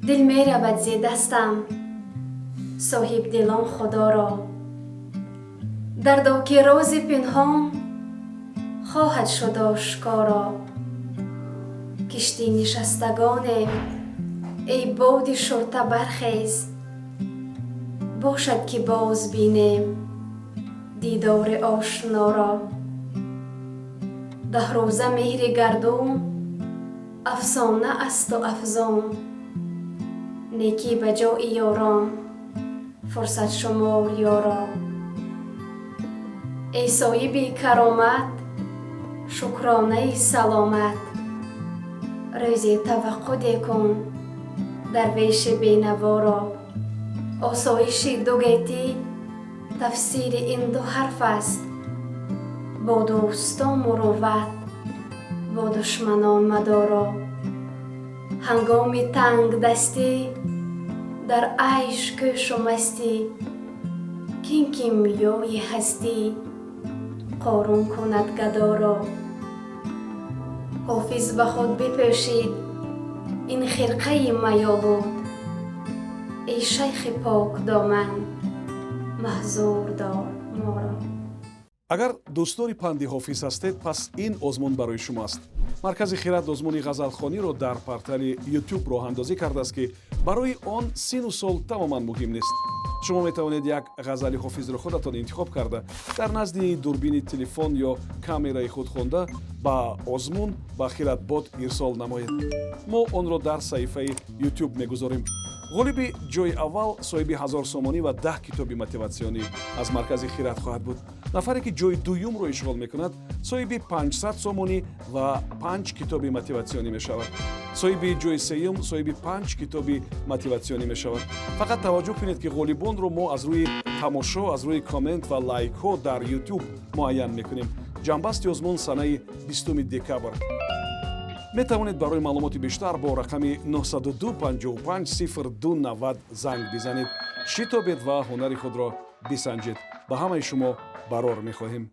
Дил меравад зи дастам, соҳибдилон, Худоро. Дардо, ки рози пинҳон хоҳад шуд ошкоро. Киштӣ нишастагонем, эй боди шурта, бархез. Бошад, ки боз бинем дидори ошноро. 10 рӯза меҳри гардун афсона асту афзун. Некӣ ба ҷои ёрон, фурсат шумор, ёро. Эй соҳиби каромат, шукронаи саломат, рӯзе таваққуде кун дарвеши бенаворо. Осоиши дугетӣ тафсири ин ду ҳарф аст: бо дӯстон мурувват, бо душманон мадоро. Ҳангоми тангдастӣ дар айш кӯшу мастӣ, кин кимиёи ҳастӣ Қорун кунад гадоро. Ҳофиз ба худ бипӯшид ин хирқаи майолуд. Эй шайхи покдоман, маҳзур дор моро. Агар дӯстдори панди Ҳофиз ҳастед, пас ин озмун барои шумо аст. Маркази «Хирад» озмуни ғазалхониро дар портали Ютуб роҳандозӣ кардааст, ки барои он сину сол тамоман муҳим нест. Шумо метавонед як ғазали Ҳофизро худатон интихоб карда, дар назди дурбини телефон ё камераи худ хонда, ба озмун ба Хиратбот ирсол намоед. Мо онро дар саҳифаи Ютуб мегузорем. Ғолиби ҷои аввал соҳиби 1000 сомонӣ ва 10 китоби мотиватсионӣ аз маркази «Хират» хоҳад буд. Нафаре ки ҷои дуюмро ишғол мекунад, соҳиби 500 сомонӣ ва панҷ китоби мотиватсионӣ мешавад. Соҳиби ҷои сеюм соҳиби панҷ китоби мотиватсионӣ мешавад. Фақат таваҷҷӯҳ кунед, ки ғолибонро мо аз рӯи тамошо, аз рӯи коммент ва лайкҳо дар Ютуб муайян мекунем. Ҷамъбасти озмун санаи 20 декабр. Метавонед барои маълумоти бештар бо рақами 902 55 02 90 занг бизанед. Шитобед ва ҳунари худро бисанҷед. Ба ҳамаи шумо барор мехоҳем.